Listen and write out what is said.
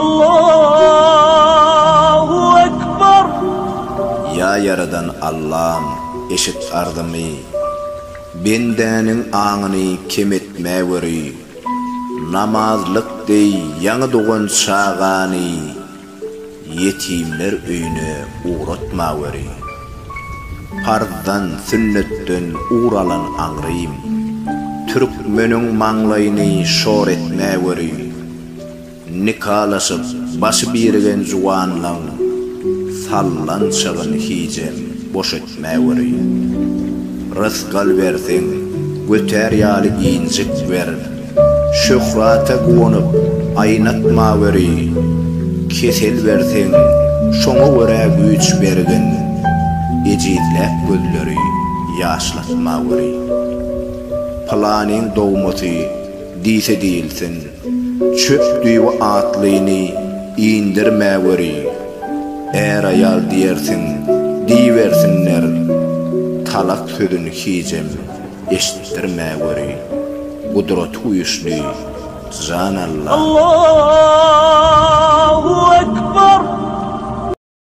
Allahu Ekber! Ýa Ýaradan Allam, eşit arzymy, Bendäniň aňyny kem etmäweri. Namazlyk deý ýaňy dogan çagany Ýetimler öýüne ugratmaweri. Parzdan, sünnetden ugur alan aňrym, Türkmeniň maňlaýyny şor etmäweri. Nikalaşyp, başy birigen juwanlaň Sallançagyn hijem boş etmäweri. Rysgal berseň, götär ýaly injik ber. Şöhrata guwanyp, aýnatmaweri. Kesel berseň, şoňa görä güýç bergin. Ejizläp gözleri ýaşlatmaweri. Pylanyň dogmasy diýse diýilsin. Çöp düýbi atlyny indirmäweri, Är-aýal diýersiň, diýibersinler, Talak sözüni hijem eşitdirmäweri, Gudraty güýçli, jan Alla. Allahu.